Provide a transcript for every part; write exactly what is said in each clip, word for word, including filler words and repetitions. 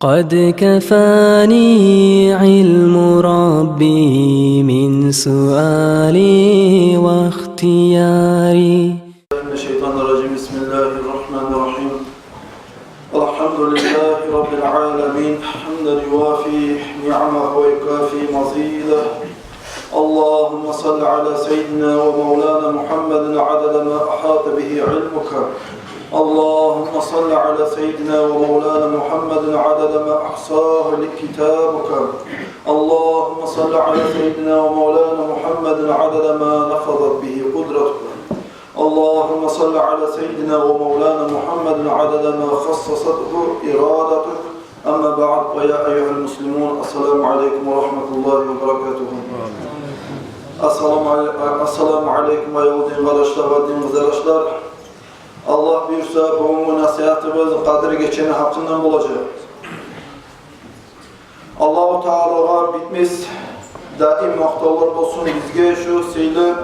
قد كفاني علم ربي من سؤالي واختياري. من الشيطان الرجيم. بسم الله الرحمن الرحيم. الحمد لله رب العالمين، حمدا يوافي نعمه ويكافي مزيده. اللهم صل على سيدنا ومولانا محمد عدد ما أحاط به علمك. اللهم صل على سيدنا ومولانا محمد عدد ما أحصاه كتابك. اللهم صل على سيدنا ومولانا محمد عدد ما نفذت به قدرتك. اللهم صل على سيدنا ومولانا محمد عدد ما خصصته إرادتك. أما بعد، ويا أيها المسلمون، السلام عليكم ورحمة الله وبركاته. Ассаламу алей-, ассаламу алейкум, аявлу дин къардашлар ва дин къыздашлар. Аллагь буюрса, бугюнгю насигьатыбыз Къадир гечени гьакъындан болажакъ. Аллагьу Таалагъа битмес даим макътавлар болсун бизге шу сыйлы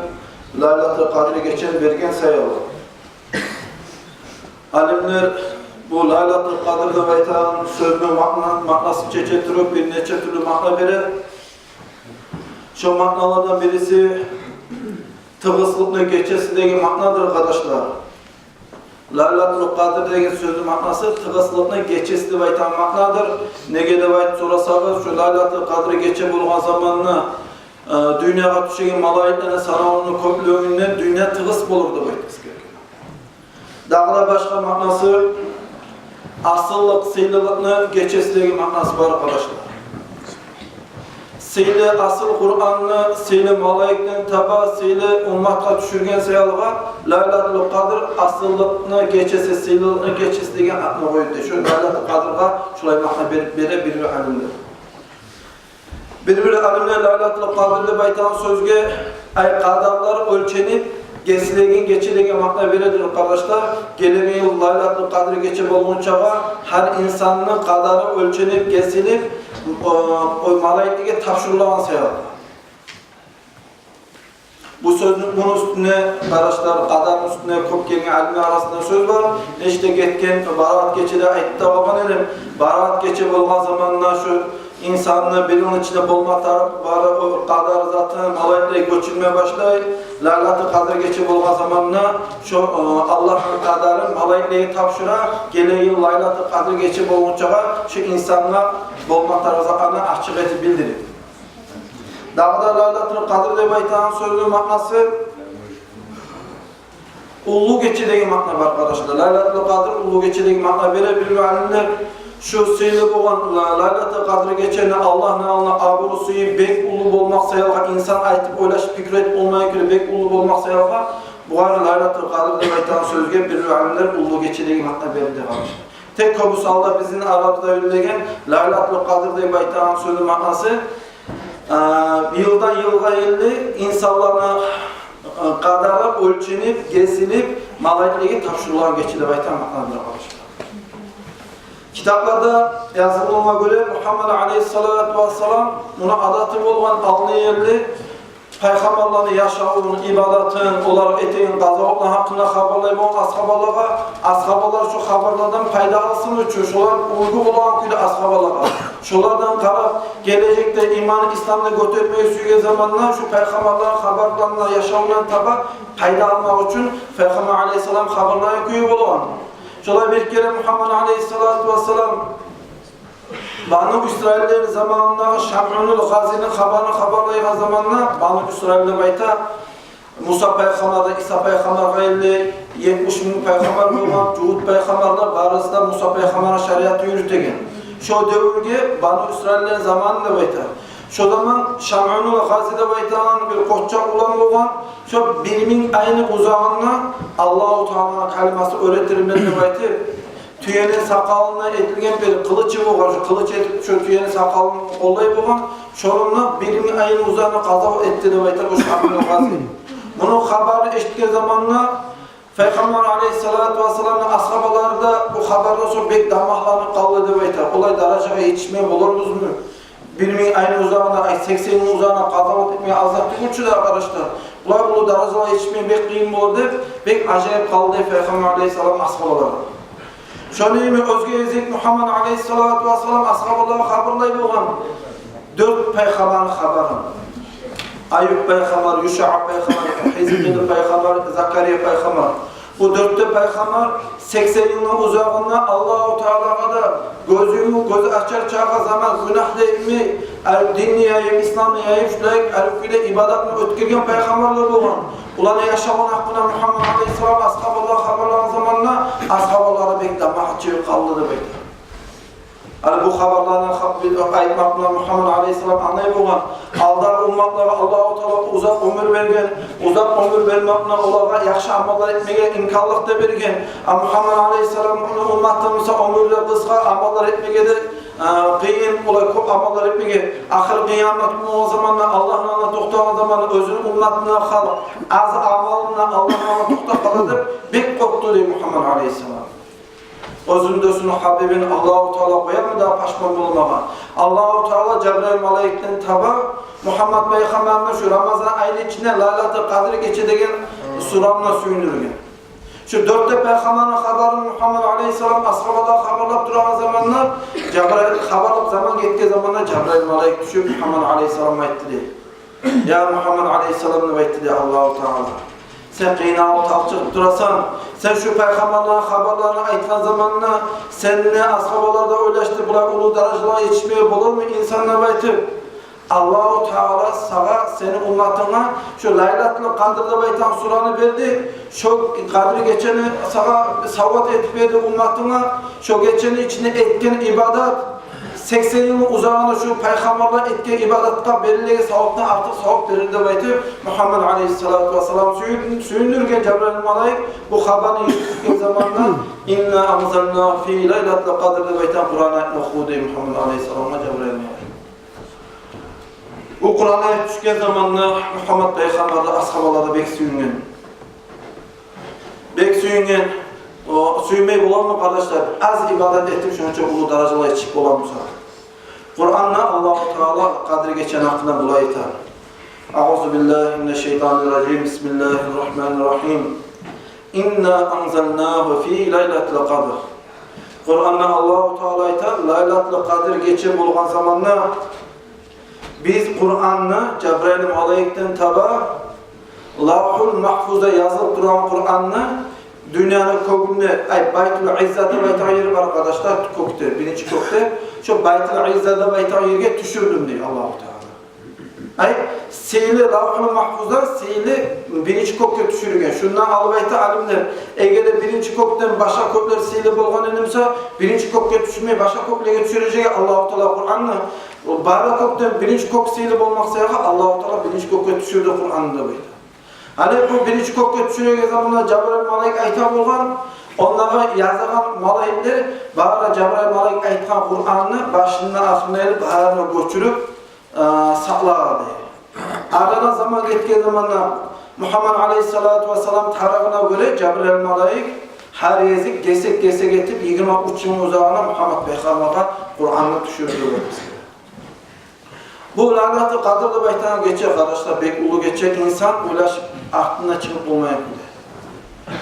Лайлатул Къадир гечени берген саялы. Алимлер бу Лайлатул Къадир деп айтагъан сёзню маъна-, маънасын чече туруп, бир нече тюрлю маъна бере. Шо маъналардан бириси тыгъыслыкъны гечеси деген маънадыр, къардашлар. Лайлатул Къадир деген сёзню маънасы тыгъыслыкъны гечеси деп айтагъан маънадыр. Неге деп айтып сорасагъыз, шу Лайлатул Къадир гече болгъан заманда, э, дюньягъа тюшеген малайиклени санавуну кёплюгюнден дюнья тыгъыс болур деп айтып эсгерген. Дагъы да башгъа маънасы, асыллыкъ, сыйлылыкъны гечеси деген маънасы бар, къардашлар. Сыйлы асыл Къуранны сыйлы малайиклени таба сыйлы умматгъа тюшюрген саялы Лайлатул Къадир асыллыкъны гечеси, сыйлылыкъны гечеси деген атны къойду. Шу Лайлатул Къадргъа шулай маъна бер-, бере бир-бир алимлер. Бир-бир алимлер Лайлатул Къадр деп айтагъан сёзге, ай, къадарлар оьлченип гесилеген гече деген маъна бередир, къардашлар. Гелеген йыл Лайлатул Къадр гече болгъунчагъа гьар инсанны къадары оьлченип, гесилип, о, о малайиклеге тапшурулагъан саялы. Бу сёзню, муну уьстюнде, къардашлар, къадарны уьстюнде кёп гелген алимлер арасында сёз бар. Нечик де гетген Бараат гечеде айтып да къалгъан эдим. Бараат гече болгъан заманда шу инсанны бир йылны ичинде болма тарыкъ бары о къадар затын малайиклеге гёчюрме башлай. Лайлатул Къадр гече болгъан заманда шу, э, Аллагьны къадарын малайиклеге тапшура. Гелеген йыл Лайлатул Къадр гече болгъунчагъа шу инсангъа болма тарыкъ затланы ачыкъ этип билдире. Дагъы да Лайлатул Къадр деп айтагъан сёзню маънасы уллу гече деген маъна бар, къардашлар. Лайлатул Къадр уллу гече деген маъна бере бир-бир алимлер. Шу сыйлы болгъан Лай-, Лайлатул Къадр гечени Аллагьны алдында абуру-сыйы бек уллу болмакъ саялы, инсан айтып, ойлашып, пикир этип болмайгъан кюйде бек уллу болмакъ саялы, бугъар Лайлатул Къадр деп айтагъан сёзге бир-бир алимлер уллу гече деген маъна берди, къардашлар. Тек кёбюсю гьалда бизин арабызда билинеген Лайлатул Къадр деп айтагъан сёзню маънасы, э, йылдан йылгъа ерли инсанланы, э, къадары оьлченип, гесилип, малайиклеге тапшурулагъан гече деп айтагъан маънадыр, къардашлар. Китапларда язылгъангъа гёре, Мугьаммад алейгьиссалату вассалам, муну адаты болгъан, алны ерли пайхаммарланы яшавун, ибадатын, олар этеген къазаватланы гьакъында хабарлай болгъан асгьабалагъа, асгьабалар шу хабарлардан пайда алсын учун, шолар уьлгю болагъан кюйде асгьабалагъа, шолардан къарап, гележекде иман, исламны гётермеге сюйген заманда шу пайхаммарланы хабарларындан, яшавундан таба пайда алмакъ учун Пайхаммар алейгьиссалам хабарлагъан кюю болгъан. Шолай бир керен Мугьаммад алейгьиссалату вассалам Бану Исраиллени заманындагъы Шамъунул Гъазини хабарын хабарлайгъан заманда, Бану Исраил деп айта, Муса пайхаммардан Иса пайхаммаргъа ерли етмиш минг пайхаммар болгъан, жугьут пайхаммарлар барысы да Муса пайхаммарны шариатын юрютеген. Шо девюрге Бану Исраиллени заманы деп айта. Шо заман Шамъунул Гъази деп айтагъан бир къоччакъ улан болгъан. Шо бир минг айны узагъында Аллагьу Тааланы калимасын уьйретирмен деп айтып, тюени сакъалындан этилген бир къылычы болгъан, шо къылыч этип, шо тюени сакъалын къоллай болгъан, шону бир минг айны узагъына къазават этди деп айта бу Шамъунул Гъази. Муну хабарын эшитген заманда Пайхаммар алейгьиссалату вассаламны асгьабалары да бу хабардан сонг бек дамахланып къалды деп айта. Олай даражагъа етишме боларбызмы? Бир минг айны узагъына, ай, сексен йылны узагъына къазават этмеге аз зат тюгюл чю дагъы, къардашлар. Булай уллу даражагъа етишме бек къыйын болур деп, бек ажайып къалды Пайхаммар алейгьиссалам асгьабалары. Шону йимик оьзге гезик Мугьаммад алейгьиссалату вассалам асгьабалагъа хабарлай болгъан дёрт пайхаммарны хабарын. Аюб пайхаммар, Юшаъ пайхаммар, Гьизкъил пайхаммар, Закария пайхаммар. Бу дёрт де пайхаммар сексен йылны узагъында Аллагьу Таалагъа да гёзюн, гёз ачар чакъы заман гюнагь да этмей, эр динни яйып, исламны яйып, шулай эр кюйде ибадатны оьтгерген пайхаммарлар болгъан. Буланы яшавуну гьакъында Мугьаммад алейгьиссалам асгьабалагъа хабарлагъан заманда асгьабалар бек тамагьы чыгъып къалды деп айта. Гьали бу хабарланы хаб-, айтмакъ булан Мугьаммад алейгьиссалам англай болгъан, алдагъы умматлагъа Аллагьу Таала узакъ оьмюр берген, узакъ оьмюр бермакъ булан олагъа яхшы амаллар этмеге имканлыкъ да берген. А Мугьаммад алейгьиссаламны умматы буса оьмюр де къысгъа, амаллар этмеге де, э, къыйын, олай кёп амаллар этмеге. Ахыр къыямат гюн болгъан заманда, Аллагьны алдына токътагъан заманда оьзюню умматындан халкъ аз амал булан Аллагьны алдына токътап къалар деп бек къоркъду дей Мугьаммад алейгьиссалам. Оьзюню досуну, гьабибин Аллагьу Таала къоярмы дагъы пашман болмагъа? Аллагьу Таала Жабрайыл малайикден таба Мугьаммад пайхаммарны шу Рамазан айны ичинде Лайлатул Къадр гече деген сураны сююндюрген. Шу дёрт де пайхаммарны хабарын Мугьаммад алейгьиссалам асгьабалагъа хабарлап турагъан заманда, Жабрайыл хабарлап заман гетген заманда Жабрайыл малайик тюшюп Мугьаммад алейгьиссаламгъа айтды дей. Я Мугьаммад алейгьиссалам, деп айтды дей Аллагьу Таала, сен къыйналып талчыгъып турасан. Сен шу пайхаммарланы хабарларын айтгъан заманда, сен де, асгьабалар да ойлашды, булай уллу даражалагъа етишмеге болурму инсан деп айтып. Аллагьу Таала сагъа, сени умматынга шу Лайлатул Къадр деп айтагъан сураны берди. Шо Къадр гечени сагъа савгъат этип берди умматынга. Шо гечени ичинде этген ибадат, сексен йылны узагъына шу пайхаммарлар этген ибадатгъа берилеген савапдан артыкъ савап берилди деп айтып, Мугьаммад алейгьиссалату вассалам сююн-, сююндюрген Жабрайыл малайик бу хабарны эшитген заманда: «Инна анзалнагьу фи лайлатил къадр» деп айтагъан Къуран аятны охуду дей Мугьаммад алейгьиссаламгъа Жабрайыл малайик. Бу Къуран аят тюшген заманда Мугьаммад пайхаммар да, асгьабалар да бек сююнген. Бек сююнген. О, сююнмей боламы, къардашлар? Аз ибадат этип, шонча уллу даражалагъа етишип боламы буса? Къуранда Аллагьу Таала Къадр гечени гьакъында булай айта: «Агъузу биллагьи минаш-шайтанир-ражим. Бисмиллагьир-рагьманир-рагьим. Инна анзалнагьу фи лайлатил къадр». Къуранда Аллагьу Таала айта, Лайлатул Къадр гече болгъан заманда биз Къуранны, Жабрайыл малайикден таба Лавгьул Магьфузда язылып турагъан Къуранны дюньяны кёгюнде, ай, Байтул Изза деп айтагъан ер бар, къардашлар, кёкде, биринчи кёкде. Шо Байтул Изза деп айтагъан ерге тюшюрдюм дей Аллагьу Таала. Ай, сыйлы Лавгьул Магьфуздан сыйлы биринчи кёкге тюшюрген. Шундан алып айта алимлер, эгер де биринчи кёкден башгъа кёклер сыйлы болгъан эди буса, биринчи кёкге тюшюрмей, башгъа кёклеге тюшюрежек Аллагьу Таала Къуранны. О бары кёкден биринчи кёк сыйлы болмакъ саялы Аллагьу Таала биринчи кёкге тюшюрдю Къуранны деп айта. Гьали бу биринчи кёкге тюшюреген заманда Жабрайыл малайик айта болгъан, ондагъы язагъан малайиклер бары Жабрайыл малайик айтгъан Къуранны башындан ахырына ерли барын да гёчюрюп, э, сакълагъан дей. Арадан заман гетген заманда Мугьаммад алейгьиссалату вассалам тарыгъына гёре Жабрайыл малайик гьар гезик гесек-гесек этип, йигирма уьч йылны узагъына Мугьаммад пайхаммаргъа Къуранны тюшюрдю деп айта. Бу Лайлатул Къадр деп айтагъан гече, къардашлар, бек уллу гече, инсан ойлашып артындан чыгъып болмайгъан кюйде.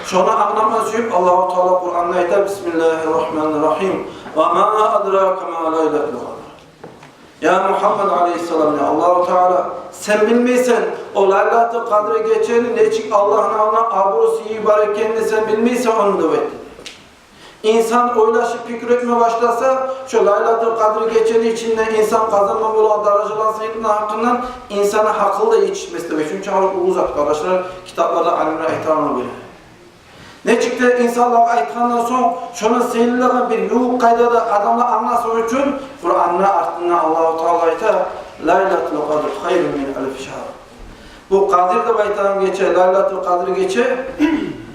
Шону англама сююп Аллагьу Таала Къуранда айта: «Бисмиллагьир-рагьманир-рагьим. Ва ма адрака ма лайлатул къадр». Я Мугьаммад алейгьиссалам, я Аллагьу Таала, сен билмейсен о Лайлатул Къадр гечени нечик Аллагьны алдында абуру, сыйы бар экенин сен билмейсен ону деп айтды. Инсан ойлашып пикир этме башласа, шо Лайлатул Къадр гечени ичинде инсан къазанма болагъан даражаланы, сыйлыгъын гьакъындан инсанны гьакъылы да етишмес деп. Шунчакъы уллу зат, къардашлар, китапларда алимлер айтагъангъа гёре. Нечик де инсанлагъа айтгъандан сонг, шону сыйлылыгъын бир ювукъ къайдада адамлар англасын учун, Къуранда артында Аллагьу Таала айта: «Лайлатул къадр хайрун мин алфи шагьр». Бу Къадир деп айтагъан гече, Лайлатул Къадр гече,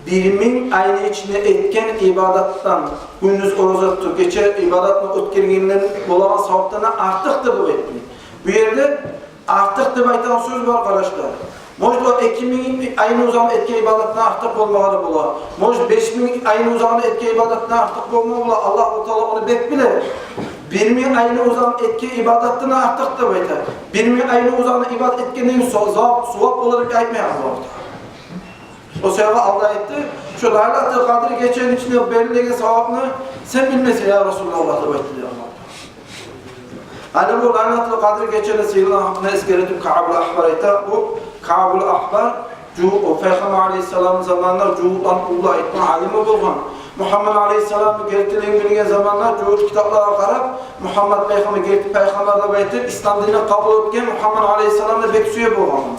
бир минг айны ичинде этген ибадатдан, гюндюз ораза тутуп, гече ибадатны оьтгергенден болагъан савапдан артыкъдыр деп айтды. Бу ерде артыкъ деп айтагъан сёз бар, къардашлар. Может, о эки минг айны узагъында этген ибадатдан артыкъ болмагъа да бола. Может, беш минг айны узагъында этген ибадатдан артыкъ болмагъа бола. Аллагьу Таала ону бек биле. Бир минг айны узагъында этген ибадатдан артыкъ деп айта. Бир минг айны узагъында ибадат этгенден со-, зав-, сувап болар деп айтмай Аллагьу Таала. О саялы алда айтды, Лайлатул Къадр гечени ичинде берилеген савапны сен билмесенг, я Расулуллагь, деп айтды, дей. Гьали бу Лайлатул Къадр гечени сыйлылыгъын гьакъында эсгере туруп, Каъбул Ахбар айта, бу Каъбул Ахбар жу-, о, Пайхаммар алейгьиссаламны заманында жугьутланы уллу айтгъан алими болгъан. Мугьаммад алейгьиссаламны гертилигин билген заманда жугьут китапларгъа къарап, Мугьаммад пайхаммар герти пайхаммар деп айтып, ислам динни къабул этген, Мугьаммад алейгьиссаламны бек сюе болгъан.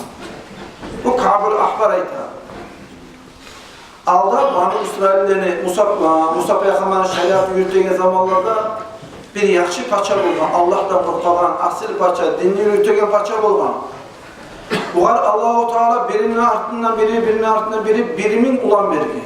Бу Каъбул Ахбар айта. Алда Бану Исраиллени Муса, Муса пайхаммарны шариатын юрютеген заманларда бир яхшы пача болгъан, Аллагьдан къоркъагъан, асил пача, динни юрютеген пача болгъан. Бугъар Аллагьу Таала бирини артындан бири, бирини артындан бири бир минг улан берген.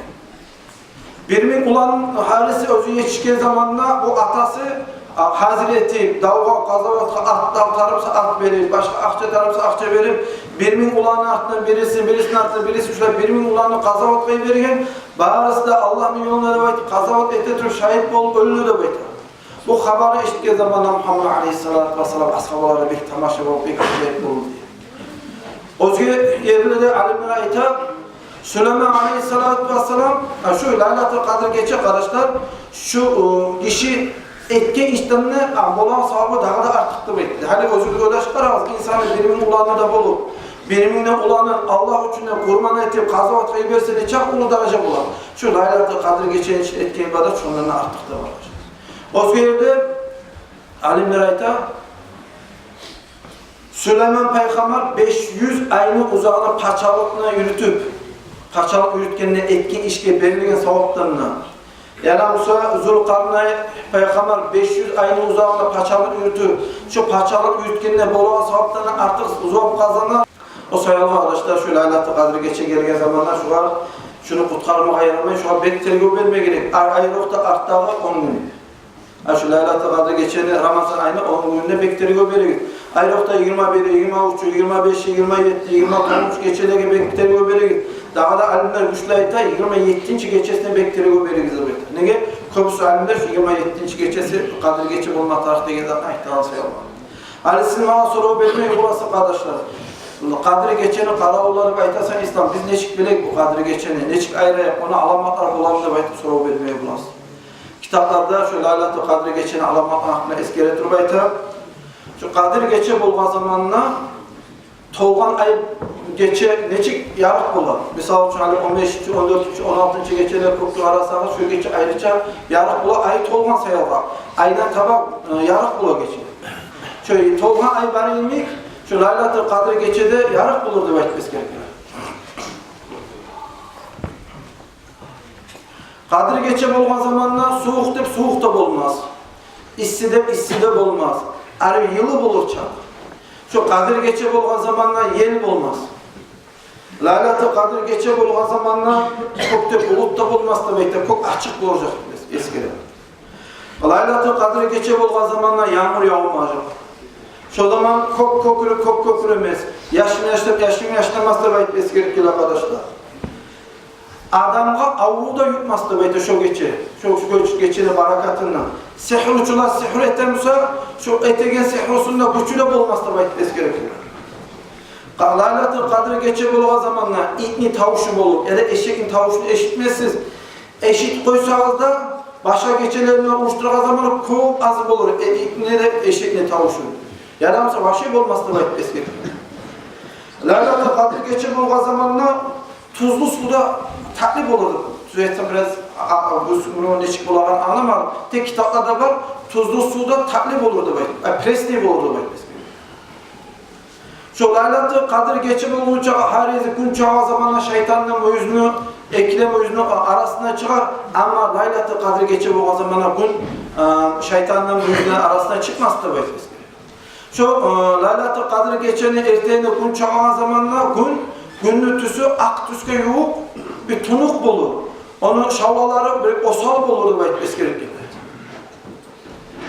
Бир минг улан гьариси оьзю етишген заманда бу атасы, а, гьазир этип, давгъа, къазаватгъа ат да тарыкъ буса ат берип, башгъа акъча тарыкъ буса акъча берип, бир минг уланны артындан бириси, бирисини артындан бириси, шулай бир минг уланны къазаватгъа йиберген, барысы да Аллагьны ёлунда деп айтып, къазават эте туруп, шагьит болуп оьлдю деп айта. Бу хабарны эшитген заманда Мугьаммад алейгьиссалату вассалам асгьабалары бек тамаша болуп, бек ажайып болду, дей. Оьзге ерлерде алимлер айта, Сулейман алейгьиссалату вассалам, а, шу Лайлатул Къадр гече, къардашлар, шу, э, гиши этген ишден де, а, болагъан савабы дагъы да артыкъ деп айтды. Гьали оьзюгюз ойлашып къарагъыз, инсанны бир минг уланы да болуп, бир минг де уланын Аллагь учун да къурбан этип, къазаватгъа йиберсе, нечакъы уллу даража бола. Шу Лайлатул Къадр гечени ичинде этген ибадат шондан да артыкъ деп айтды. Оьзге ерде алимлер айта, Сулейман пайхаммар беш юз айны узагъына пачалыкъны юрютюп, пачалыкъ юрютгенде этген ишге берилген савапдан да. Яда буса Зулкъарнайн пайхаммар беш юз айны узагъына пачалыкъ юрютюп, шу пачалыкъ юрютгенде болагъан савапдан да артыкъ савап къазана. О саялы, къардашлар, шу Лайлатул Къадр гече гелген заманда шулар шуну къутгъармагъа ярамай, шугъар бек тергев берме герек. Ай-, айрокъда артдагъы он гюн. А шу Лайлатул Къадр гечени, Рамазан айны он гюнюне бек тергев беригиз. Айрокъда йигирма бир, йигирма уьч, йигирма беш, йигирма етти, йигирма тогъуз гечелеге бек тергев беригиз. Дагъы да алимлер гючлю айта, йигирма еттинчи гечесине бек тергев беригиз деп айта. Неге? Кёбюсю алимлер шу йигирма еттинчи гечеси Къадр гече болма тарыкъ деген затны айтагъан саялы. Гьали сиз магъа сорав бермеге боласыз, къардашлар. Муна Къадр гечени къаравуллары деп айтасан, Ислам, биз нечик билейик бу Къадр гечени, нечик айырайыкъ, ону аламатлары боламы деп айтып сорав бермеге боласыз. Китапларда шу Лайлатул Къадр гечени аламатлары гьакъында эсгере туруп айта. Шу Къадр гече болгъан заманда толгъан ай, гече нечик ярыкъ бола. Мисал учун, гьали он бешинчи, он дёртюнчю, он алтынчы гечелер кёкде къарасагъыз, шу гече айрыча ярыкъ бола, ай толгъан саялы. Айдан таба, э, ярыкъ бола гече. Шу толгъан ай бар йимик, шу Лайлатул Къадр гече де ярыкъ болур деп айтып эсгерген. Къадр гече болгъан заманда сувукъ деп сувукъ да болмас, исси деп исси де болмас. Арив йылы болур чакъы. Шу Къадр гече болгъан заманда ел болмас. Лайлатул Къадр гече болгъан заманда кёкде булут да болмас деп айта, кёк ачыкъ болажакъ деп эсгере. Лайлатул Къадр гече болгъан заманда янгур явмажакъ. Шо заман кёк кёкюрюп кёк кёкюремес, яшын яшнап яшын яшнамас деп айтып эсгерип геле, къардашлар. Адамгъа аврув да юкъмас деп айта шо гече, шо, шо гечени баракатындан. Сигьручулар сигьру этеми буса, шо этеген сигьрусунда гючю де болмас деп айтып эсгере. Къа-, Лайлатул Къадр гече болгъан заманда итни тавушу болуп, яда эшекни тавушун эшитмессиз. Эшитип къойсагъыз да, башгъа гечелер булан урушдургъан заманда кёп аз болур, э, итни де, эшекни тавушу. Яда буса вообще болмас деп айтып эсгере. Лайлатул Къадр гече болгъан заманда тузлу сув да татли болур. Сюйсем бираз, а, а, бу сув нечик болагъанын англамадым. Тек китапларда бар, тузлу сув да татли болур деп айтып, а, пресный болур деп айтып эсгере. Шо Лайлатул Къадр гече болгъунча гьар гюн чыгъагъан заманда шайтандан оьзюню, экилем оьзюню арасына чыгъар. Амма Лайлатул Къадр гече болгъан заманда гюн, а, шайтандан оьзюню арасына чыкъмас деп айтып эсгере. Шо, э, Лайлатул Къадр гечени эртенинде гюн чыгъагъан заманда гюн, гюнню тюсю акъ тюсге ювукъ бир тюнюк болур. Ону шавлалары бир осал болур деп айтып эсгере.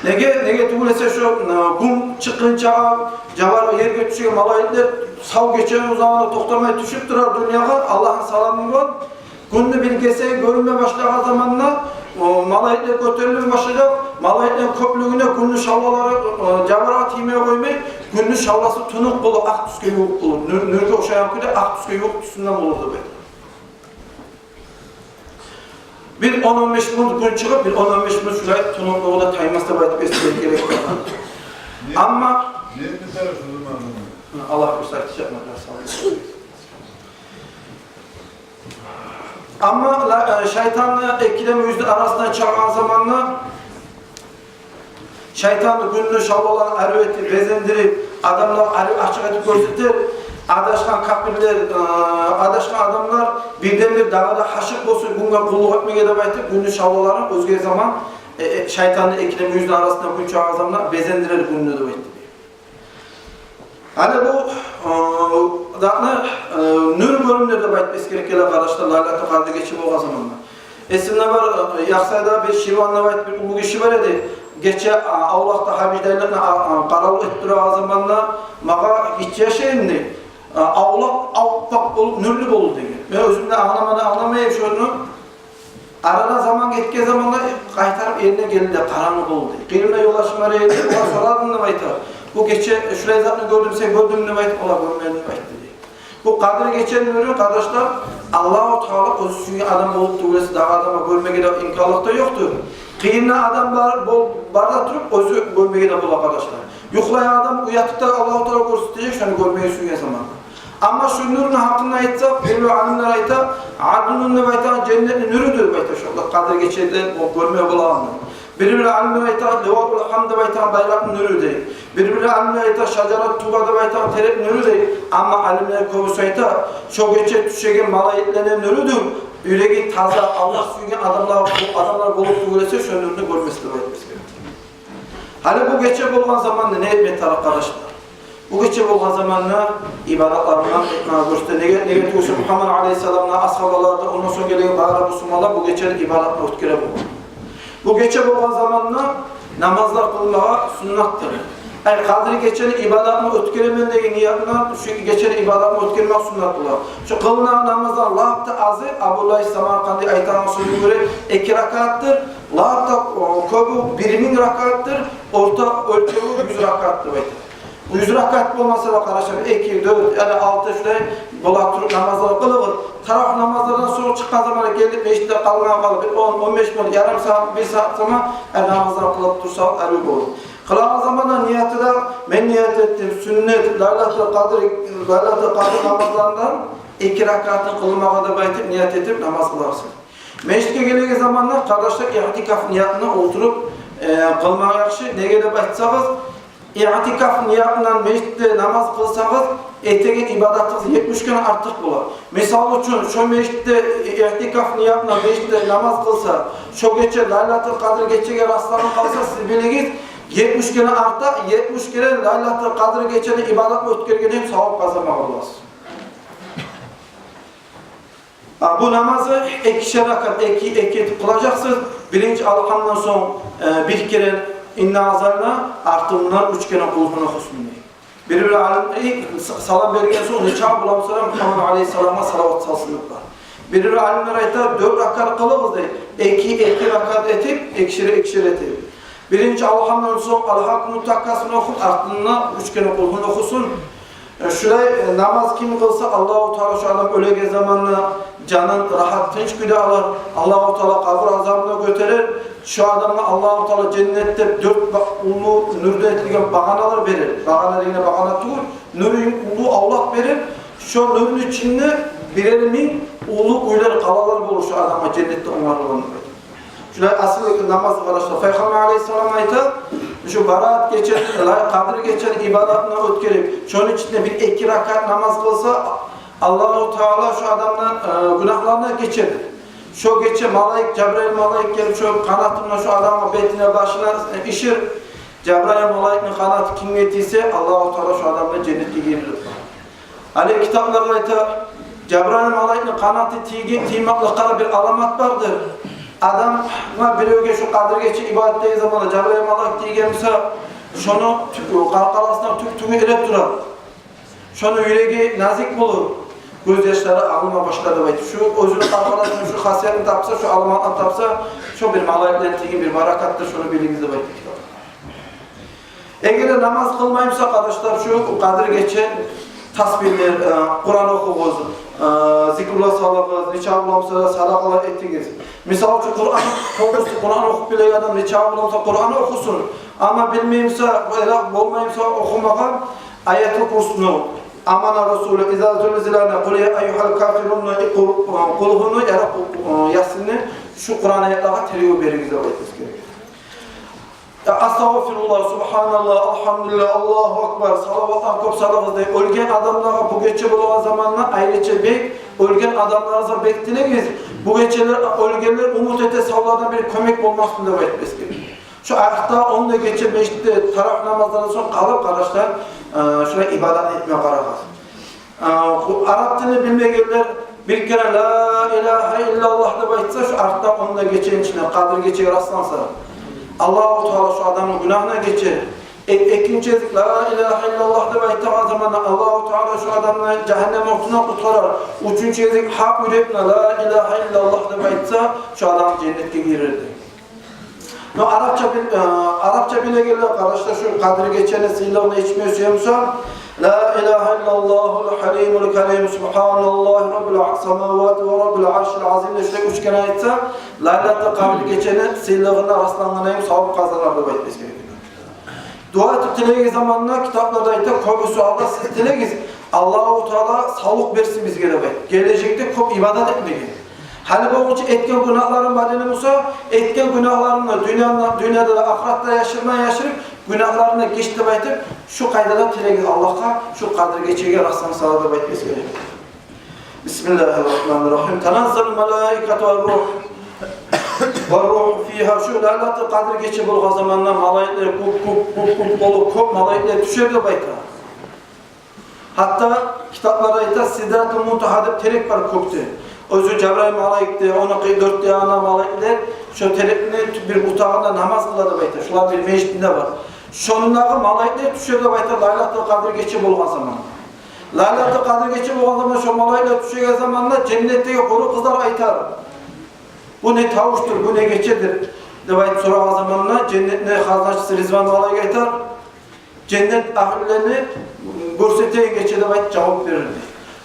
Неге, неге тюгюл эсе шо, э, гюн чыкъгъынчагъа, жавар ерге тюшеген малайиклер сав гечени узагъында токътамай тюшюп турар дюньягъа, Аллагьны саламы булан. Гюнню бир гесеги гёрюнме башлагъан заманда, о, малайиклер гётерилме башлажакъ. Малайиклени кёплюгюне гюнню шавлалары, о, жаваргъа тиймеге къоймай, гюнню шавласы тюнюк болур, акъ тюсге ювукъ болур. Нюр, нюрге ошайгъан кюйде акъ тюсге ювукъ тюсюнде болур деп айта. Бир он-он беш минут гюн чыгъып, бир он-он беш минут шулай тюнюкню де таймас деп айтып эсгермеге герек болгъан. Амма Аллагь буюрса, айтажакъман, иншааллагь. Амма ла-, э, шайтанны эки де мюйюзню арасындан чыгъаргъан заманда шайтан гюнню шавлаларын арив этип, безендирип, адамлар арив ачыкъ этип гёрсетер. Адашгъан капирлер, э, адашгъан адамлар бирден-бир дагъы да гьашыкъ болсун гюнге къуллукъ этмеге деп айтып, гюнню шавлаларын оьзге заман, э, э, шайтанны эки де мюйюзню арасында гюн чыгъагъан заманда безендирер гюнню деп айтып. Гьали бу, э, затны, э, нюрю гёрюнер деп айтып эсгермеге герек, къардашлар, Лайлатул Къадр гече болгъан заманда. Эсимде бар, э, Яхсайда бир Ширван деп айтып бир уллу гиши бар эди. Гече, а, авлакъда гьажи дайлыкъны, а, а, къаравул этип турагъан заманда магъа гиччи яш эдим, а, авлакъ аппакъ болуп, нюрлю болду деген. Мен оьзюм де англамай, англамай эдим шону. Арадан заман гетген заманда къайтарып эрине гелди де, къарангы болду. Къырыйымда ёлдашым бар эди, огъар сорадым деп айта. Бу гече шулай затны гёрдюм, сен гёрдюнгмю деп айтып, олар гёрмедим деп айтды дей. Бу Къадир гечени нюрю, къардашлар, Аллагьу Таала оьзю сюйген адам болуп тюгюл эсе, дагъы адамгъа гёрмеге де имканлыкъ да ёкъдур. Къырыйында адам бар, бол-, бар да туруп, оьзю гёрмеге де бола, къардашлар. Юхлайгъан адам уятып да Аллагьу Таала гёрсетежек шону гёрмеге сюйген заманда. Амма шу нюрню гьакъында айтсакъ, бир-бир алимлер айта, Аднун деп айтагъан женнетни нюрюдюр деп айта, шонда Къадир гечеде о гёрме болагъанны. Бир-бир алимлер айта, Ливаул Гьамд деп айтагъан байракъны нюрю дей. Бир-бир алимлер айта, Шажарат Туба деп айтагъан терекни нюрю дей. Амма алимлер кёбюсю айта, шо гече тюшеген малайиклени нюрюдюр. Юреги таза, Аллагь сюйген адамлар, адамлар болуп тюгюл эсе, шо нюрню гёрмес деп айтмас герек. Гьали бу гече болгъан заманда не этме тарыкъ, къардашлар? Бу гече болгъан заманда ибадатларындан этмеге гёрсете. Неге, неге тюгюл эсе Мугьаммад алейгьиссаламны асгьабалары да, ондан сонг гелген бары бусурманлар бу гечени ибадатына оьтгере болгъан. Бу гече болгъан заманда намазлар къылмагъа суннатдыр. Ай, Къадир гечени ибадатына оьтгеремен деген ниятындан шу гечени ибадатына оьтгермек суннат бола. Шу къылынагъан намазлар лап да азы, Абу Лайс Самаркъанди айтагъан сёзюне гёре, эки ракаатдыр, лап да, о, кёбю бир минг ракаатдыр, орта оьлчевю юз ракаатдыр деп айта. Бу юз ракаат болмаса да, къардашлар, эки, дёрт, яда алты шулай бола туруп намазлар къылыгъыз. Таравигь намазлардан сонг чыкъгъан заманда гелип межитде къалмагъа къалып, бир он, он беш минут, ярым сагьат, бир сагьат заман, э, намазлар къылып турсагъыз, арив болур. Къылагъан заманда нияты да, мен ният этдим, сюннет, Лайлатул Къадр, Лайлатул Къадр намазларындан эки ракаатын къылмагъа деп айтып, ният этип намаз къыларсыз. Межитге гелеген заманда, къардашлар, иътикаф ниятына олтуруп, э, къылмагъа яхшы. Неге деп айтсагъыз, иътикаф ниятындан межитде намаз къылсагъыз, этеген ибадатыгъыз етмиш керен артыкъ бола. Мисал учун, шо межитде, иътикаф ниятындан межитде намаз къылса, шо гече Лайлатул Къадр гечеге расланып къалса, сиз билигиз, етмиш керен арта, етмиш керен Лайлатул Къадр гечени ибадатны оьтгерген йимик савап къазанмагъа боласыз. А, бу намазны экишер ракаат, эки, эки этип къылажакъсыз. Биринчи Алгьамдан сонг, э, бир керен Инна анзална, артындан уьч керен Къулгьуну охусун дей. Бир-бир алим, э, с-, салам берген сонг нече боламса да Мугьаммад алейгьиссаламгъа салават салсын деп бар. Бир-бир алимлер айта, дёрт ракаат къылыгъыз дей. Эки, эки ракаат этип, экишер, экишер этип. Биринчи Алгьамдан сонг Алгьакуму таккасун охуп, артындан уьч керен Къулгьуну охусун. Э, шулай, э, намаз ким къылса, Аллагьу Таала шо адам оьлеген заманда жанын рагьат, тынч кюйде алар. Аллагьу Таала къабур азабындан гётерер. Шо адамгъа Аллагьу Таала женнетде дёрт ба-, уллу нюрден этилген багъаналар берер. Багъана дегенде багъана тюгюл, нюрю уллу авлакъ берер. Шо нюрню ичинде бирер минг уллу уьйлер, къалалар болур шо адамгъа женнетде онгарылгъан. Шулай асыл намаз, къардашлар. Пайхаммар алейгьиссалам айта, шу Бараат гечени, Къадир гечени ибадатына оьтгерип, шону ичинде бир эки ракаат намаз къылса, Аллагьу Таала шо адамны, э, гюнагьларындан гечер. Шо гече малайик, Жабрайыл малайик гелип, шо къанатындан шо адамны бетине, башына, э, ишир. Жабрайыл малайикни къанаты кимге тийсе, Аллагьу Таала шо адамны женнетге гийирир. Гьали китапларда айта, Жабрайыл малайикни къанаты тийген, тиймекликге бир аламат бардыр. Адамгъа, биревге шо Къадир гече ибадат этеген заманда Жабрайыл малайик тийген буса, шону тю-, къаркъарасындан тюк тюгю эрип турар. Шону юреги назик болур, гёзьяшлары агъылма башлар деп айта. Шо оьзюню къаркъарасында шо хасиятны тапса, шо аламатны тапса, шо бир малайиклени тийген бир баракатдыр, шону билигиз деп айта китап. Эгер де намаз къылмай буса, къардашлар, шо Къадир гече тасбигьлер, э, Къуран охугъуз, э, зикруллагь салыгъыз, нече боламса да садакъалар этигиз. Мисал учун, Къуран, полностью Къуран охуп билеген адам нечакъы боламса Къуран охусун. Амма билмеймсе, яда болмаймса охумагъа, Аятул Курсини, Амана Расулу, Иза зулзиланы, Къул я айюгьал кафирунну, Къул, Къулгьуну, яда Ясинни, шу Къуран аятлагъа тергев беригиз деп айтмагъа герек. Я, астагъфируллагь, субгьаналлагь, альгьамдулиллагь, Аллагьу акбар, салаватланы кёп салыгъыз дей. Оьлген адамлагъа бу гече болгъан заманда айрыча бек, оьлген адамларыгъызгъа бек тилегиз. Бу гечелер оьлгенлер умут эте, савлардан бир кёмек болмасын деп айтып эсгере. Шу арыкъда он да гече межитде таравигь намазлардан сонг къалып, къардашлар, э, шулай ибадат этме къарагъыз. А, бу арап тилни билмегенлер бир керен «Ла илагьа иллаллагь» деп айтса, шу арыкъда он да гечени ичинде Къадир гечеге расланса, Аллагьу Таала шу адамны гюнагьын гечер. Э, экинчи гезик «Ла илагьа иллаллагь» деп айтагъан заманда Аллагьу Таала шу адамны жагьаннем отундан къутгъарар. Уьчюнчю гезик гьакъ юрекден «Ла илагьа иллаллагь» деп айтса, шу адам женнетге гирер дей. Но арапча бил-, э, арапча билегенлер, къардашлар, шу Къадир гечени сыйлыгъын эшитме сюе буса, «Ла илагьа иллаллагьул гьалимул карим, субгьаналлагьи раббис самавати ва раббил аршил азим» деп шулай уьч керен айтса, Лайлатул Къадир гечени сыйлыгъына раслангъан йимик савап къазанар деп айтып эсгере. Дуа этип тилеген заманда китапларда айта, кёбюсю алда сиз тилегиз, Аллагьу Таала савлукъ берсин бизге деп айта. Гележекде кёп ибадат этмеге. Гьали болгъунча этген гюнагьларынг бар эди буса, этген гюнагьларынгны дюньяда, дюньяда да, ахыратда яшырмай яшырып, гюнагьларынгны геч деп айтып, шу къайдада тилегиз Аллагьгъа, шу Къадир гечеге расланса да деп айтып эсгере. Бисмиллагьир рагьманир рагьим. Таназзалул малаикату ва рухь, ва рухь фигьа. Шу Лайлатул Къадир гече болгъан заманда малайиклер кёп, кёп, кёп, кёп болуп, кёп малайиклер тюшер деп айта. Гьатта китапларда айта, Сидратул Мунтагьа деп терек бар кёкде. Оьзю Жабрайыл малайик де, ону къы-, дёрт де янында малайиклер, шо терекни бир бутагъында намаз къыла деп айта. Шоланы бир межити де бар. Шондагъы малайиклер тюшер деп айта Лайлатул Къадир гече болгъан заманда. Лайлатул Къадир гече болгъан заманда, шо малайиклер тюшеген заманда женнетдеги гьюрю къызлар айтар: «Бу не тавушдур, бу не гечедир?» – деп айтып сорагъан заманда, женнетни хазначысы Ризван малайик айтар: «Женнет агьлюлени гёрсетеген гече», – деп айтып жавап берер.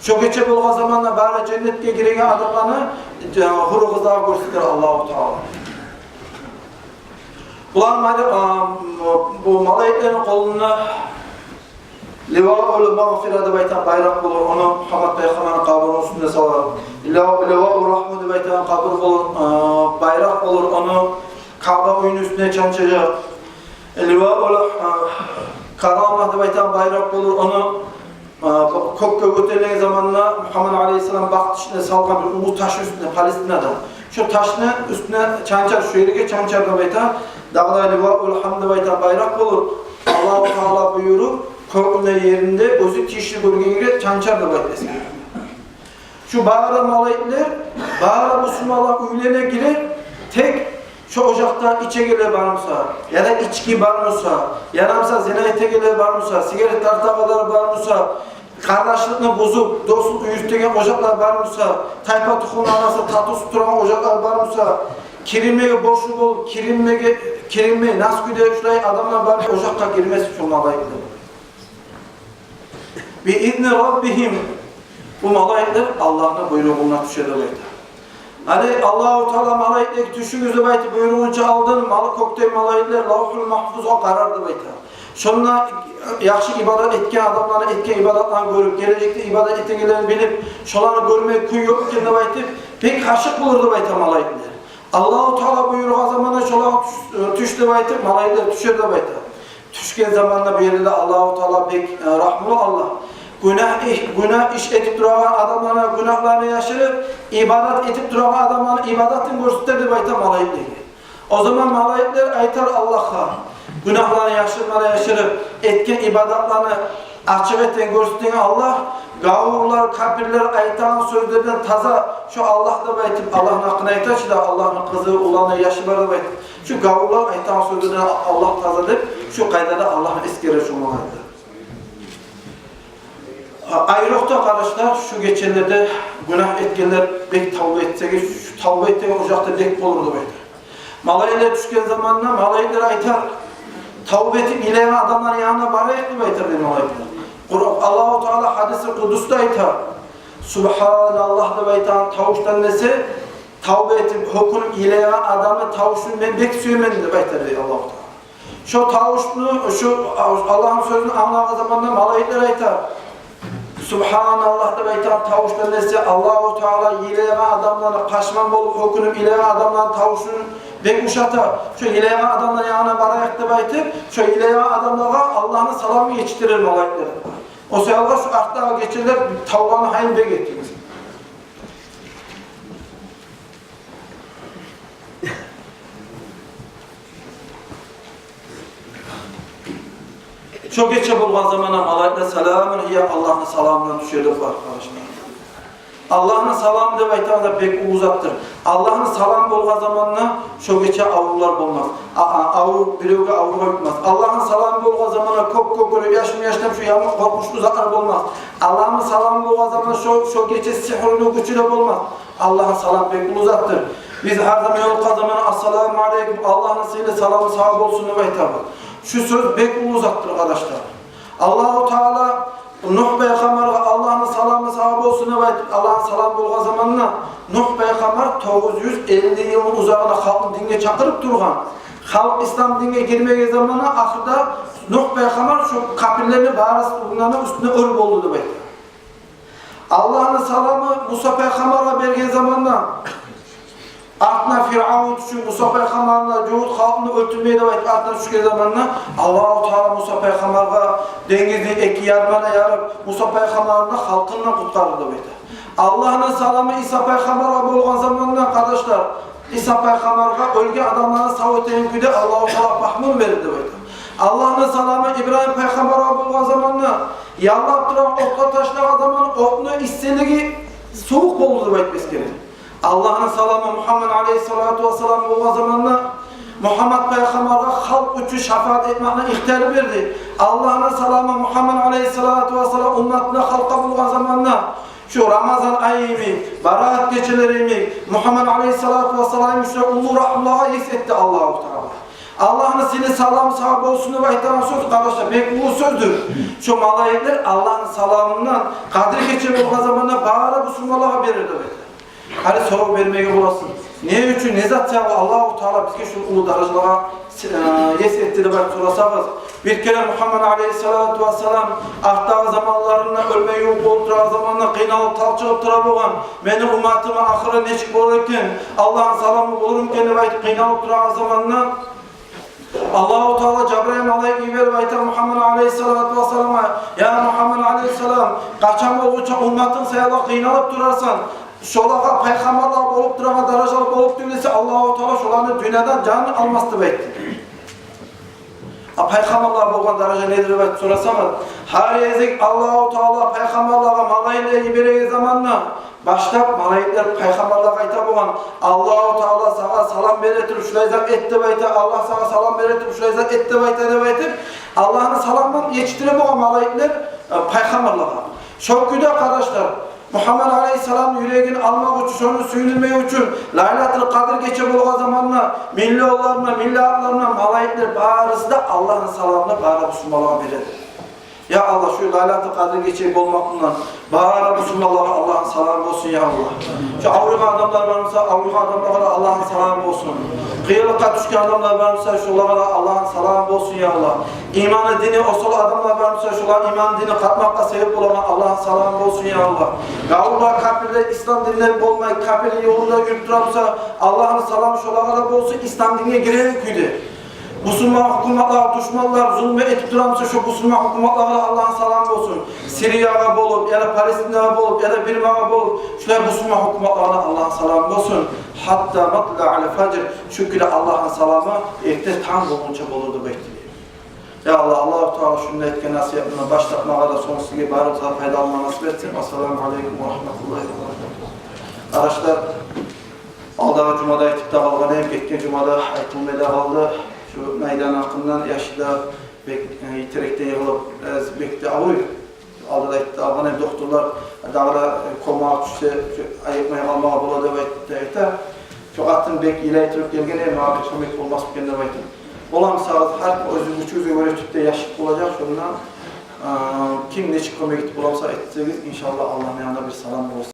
Шо гече болгъан заманда бары женнетге гиреген адамланы, э, гьюрю къызлагъа гёрсетер Аллагьу Таала. Булар мали-, а, бу малайиклени къолунда Ливаул Магъфира деп айтагъан байракъ болур, ону Мугьаммат пайхаммарны къабурну уьстюне салар. Лива-, Ливаул Рагьма деп айтагъан къабур болур, а, байракъ болур, ону Каъба уьюню уьстюне чанчажакъ. Ливаул, а, Карама деп айтагъан байракъ болур, ону, а, кёкге гётерилген заманда Мугьаммат алейгьиссалам бакъ тишине салгъан бир уллу таш уьстюне Палестинада. Шо ташны уьстюне чанчар, шо ерге чанчар деп айта. Дагъы да Ливаул Гьамд деп айтагъан байракъ болур. Аллагьу Таала буюруп, кёкню еринде оьзю тийишли гёргенге чанчар деп айта эсгере. Шу бары малайиклер, бары бусурманлар уьйлерине гирер, тек шо ожакъда ичегенлер бар буса, яда ички бар буса, яда буса зина этегенлер бар буса, сигарет тартагъанлар бар буса, къардашлыкъны бузуп, дослукъ уьйрютеген ожакълар бар буса, тайпа-тухумну арасында татывсуз турагъан ожакълар бар буса, киринмеге борчлу болуп, киринмеге, киринмей, нас кюйде шулай адамлар бар ожакъгъа гирмес шо малайиклер. Би изни Раббигьим. Бу малайиклер Аллагьны буйругъунда тюше деп айта. Гьали Аллагьу Таала малайиклеге тюшюгюз деп айтып буйругъунча алдын, мал-, кёкдеги малайиклер Лавгьул Магьфузгъа къарар деп айта. Шонда яхшы ибадат этген адамланы этген ибадатларын гёрюп, гележекде ибадат этегенлерин билип, шоланы гёрмеге кюй ёкъ экен деп айтып, бек ашыкъ болур деп айта малайиклер. Аллагьу Таала буюргъан заманда шолагъа тюш, тюш деп айтып, малайиклер тюшер деп айта. Тюшген заманда бу ерде Аллагьу Таала бек, э, рагьмулу Аллагь. Гюнагь иш, гюнагь иш этип турагъан адамланы гюнагьларын яшырып, ибадат этип турагъан адамланы ибадатын гёрсетер деп айта малайиклеге. О заман малайиклер айтар Аллагьгъа, гюнагьларын яшырмагъа яшырып, этген ибадатларын ачыкъ этеген, гёрсетеген Аллагь, гавурлар, капирлер айтагъан сёзлерден таза шо Аллагь деп айтып, Аллагьны гьакъын айта чы да, Аллагьны къызы, уланы, яшы бар деп айтып. Шо гавурлар айтагъан сёзлерден Аллагь таза деп, шо къайдада Аллагьны эсгере шо малайиклер. Айрокъда, къардашлар, шо гечелерде гюнагь этгенлер бек тавба этсегиз, шо тавба этеген ожакъда бек болур деп айта. Малайиклер тюшген заманда малайиклер айтар, тавба этип йылайгъан адамланы янына барайыкъ деп айтар дей малайиклер. Къуран, Аллагьу Таала гьадиси къудусда айта, субгьаналлагь деп айтагъан тавушдан эсе, тавба этип, гьёкюнюп йылайгъан адамны тавушун мен бек сюемен деп айта дей Аллагьу Таала. Шо тавушну, шо Аллагьны сёзюн англагъан заманда малайиклер айта: «Субгьаналлагь», — деп айтагъан тавушдан эсе Аллагьу Таала йылайгъан адамланы, пашман болуп, гьёкюнюп йылайгъан адамланы тавушун бек ушата. Шо йылайгъан адамланы янына барайыкъ деп айтып, шо йылайгъан адамлагъа Аллагьны саламын етишдирер малайиклер. О саялы шу артдагъы гечелер тавбаны гьайын бек этигиз. Шо гече болгъан заманда малайиклер саламун гьия, Аллагьны саламындан тюшер деп бар, къардашлар. Аллагьны саламы деп айтагъан да бек уллу затдыр. Аллагьны саламы болгъан заманда шо гече аврувлар болмас. А, а, аврув, биревге аврув къайтмас. Аллагьны саламы болгъан заманда кёп-кёп гёрюп, яшмы-яшнап шо яман къоркъунчлу затлар болмас. Аллагьны саламы болгъан заманда шо, шо гече сигьруну гючю де болмас. Аллагьны саламы бек уллу затдыр. Биз гьар заман ёлукъгъан заманда: «Ассаламу алейкум, Аллагьны сыйлы саламы сагъа болсун», — деп айтабыз. Шу сёз бек уллу затдыр, къардашлар. Аллагьу Таала Нугь пайхаммаргъа Аллагьны саламы сагъа болсун деп айтып, Аллагьны саламы болгъан заманда, Нугь пайхаммар тогъуз юз элли йылны узагъына халкъны динге чакъырып тургъан. Халкъ ислам динге гирмеген заманда, ахырда Нугь пайхаммар шо капирлени барысыны уьстюне оьр болду деп айта. Аллагьны саламы Муса пайхаммаргъа берген заманда, артына Фиръавун тюшюп, Муса пайхаммарны да, жугьут халкъны оьлтюрмей деп айтып, артына тюшген заманда, Аллагьу Таала Муса пайхаммаргъа денгизни эки ярымына ярып, Муса пайхаммарны да, халкъын да къутгъарды деп айта. Аллагьны саламы Иса пайхаммаргъа болгъан заманда, къардашлар, Иса пайхаммаргъа оьлген адамланы сав этеген кюйде Аллагьу Таала пагьмун берди деп айта. Аллагьны саламы Ибрагьим пайхаммаргъа болгъан заманда, яллап турагъан отгъа ташлагъан заман отну иссилиги сувукъ болду деп айтып эсгере. Аллагьны саламы Мугьаммад алейгьиссалату вассалам болгъан заманда, Мугьаммад пайхаммаргъа халкъ учун шафаат этмекни ихтияр берди. Аллагьны саламы Мугьаммад алейгьиссалату вассалам умматына, халкъгъа болгъан заманда, шу Рамазан ай йимик, Бараат гечелери йимик, Мугьаммад алейгьиссалату вассалам йимик шулай уллу рагьмулагъа ес этди Аллагьу Таала. Аллагьны сыйлы саламы сагъа болсун деп айтагъан сёз, къардашлар, бек уллу сёздюр. Шу малайиклер Аллагьны саламындан Къадир гече болгъан заманда бары бусурманлагъа берер деп айта. Гьали сорав бермеге боласыз: не учун, не зат саялы Аллагьу Таала бизге шу уллу даражалагъа, э, ес этди деп айтып сорасагъыз, бир керен Мугьаммад алейгьиссалату вассалам артдагъы заманларында, оьлме ювукъ болуп турагъан заманда къыйналып, талчыгъып тура болгъан: «Мени умматымны ахыры нечик болур экен, Аллагьны саламы болур экен?» — деп айтып къыйналып турагъан заманда, Аллагьу Таала Жабрайыл малайик йиберип айта Мугьаммад алейгьиссалату вассаламгъа: «Я Мугьаммад алейгьиссалам, къачан болгъунча умматынг саялы къыйналып турарсан? Шолагъа, пайхаммарлагъа болуп турагъан даражалар болуп тюгюл эсе, Аллагьу Таала шоланы дюньядан жанын алмас», — деп айтды. А пайхаммарлагъа болгъан даража недир деп айтып сорасагъыз, гьар гезик Аллагьу Таала пайхаммарлагъа малайиклер йибереген заманда, башлап малайиклер пайхаммарлагъа айта болгъан: «Аллагьу Таала сагъа салам бере туруп шулай зат эт», — деп айта, «Аллагь сагъа салам бере туруп шулай зат эт», — деп айта, деп айтып, Аллагьны саламын етишдире болгъан малайиклер, э, пайхаммарлагъа. Шо кюйде, къардашлар, Мугьаммад алейгьиссаламны юрегин алмакъ учун, шону сююндюрмек учун, Лайлатул Къадир гече болгъан заманда миллионлар булан, миллиардлар булан малайиклер барысы да Аллагьны саламын бары бусурманлагъа береди. Я Аллагь, шу Лайлатул Къадир гече болмакъ булан бары бусурманлагъа Аллагьны саламы болсун, я Аллагь. Шу авруйгъан адамлар бар буса, авруйгъан адамлагъа да Аллагьны саламы болсун. Къыйынлыкъгъа тюшген адамлар бар буса, шолагъа да Аллагьны саламы болсун, я Аллагь. Иманы, дини осал адамлар бар буса, шоланы иманы, дини къатмакъгъа себеп болагъан Аллагьны саламы болсун, я Аллагь. Гавурла, капирлер ислам динден болмай, капирлер ёлунда юрюп тура буса, Аллагьны саламы шолагъа да болсун, ислам динге гиреген кюйде. Бусурман гьукуматлагъа душманлар зулму этип тура буса, шо бусурман гьукуматлагъа да Аллагьны саламы болсун. Сириягъа болуп, яда Палестинагъа болуп, яда Бирмагъа болуп, шулай бусурман гьукуматлагъа да Аллагьны саламы болсун. Гьатта матлаъил фажр, шу кюйде Аллагьны саламы эртен танг болгъунча болур деп айтды. Я Аллагь, Аллагьу Таала шунда этген насигьатындан баш тартмагъа да, сонг сизге барыбызгъа пайда алмагъа насип этсин. Ассаламу алейкум ва рагьматуллагьи ва баракатугь. Къардашлар, алдагъы жумада айтып да къалгъан эдим, гетген жумада айтылмай да къалды. Шу майдан гьакъындан, яшы да бек, э, йитирек де йыгъылып, э, бек де авруй. Алда да айтып да къалгъан эдим, докторлар дагъы да, э, комагъа тюшсе, шу айыкъмай къалмагъа бола деп айт-, деп айта. Шу къатын бек йылай туруп гелген эди, магъа бир кёмек болмасмы экен деп айтып. Боламы сагъыз, гьар ким оьзюню гючюне гёре тюпде яшырып болажакъ, шондан, э, ким нечик кёмек этип боламса этсегиз, иншааллагь, Аллагьны янында бир салам болсун.